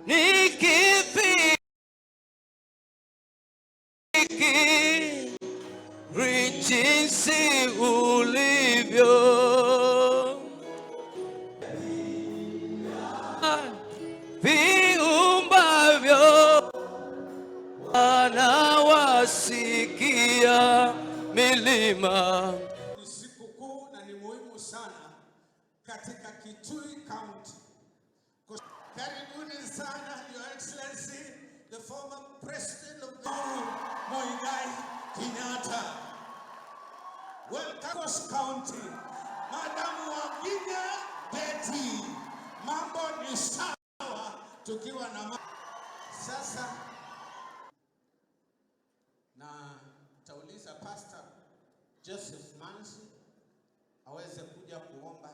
Nikifikiri jinsi ulivyo, viumbavyo anawasikia milima. Ni sikukuu na ni muhimu sana katika Kitui County. Karibuni sana, Your Excellency, the former President of the Muigai Kenyatta. Welcome Coast County. Madam Wavinya Betty. Mambo ni sawa tukiwa na sasa na tauliza Pastor Joseph Manzi aweze kuja kuomba.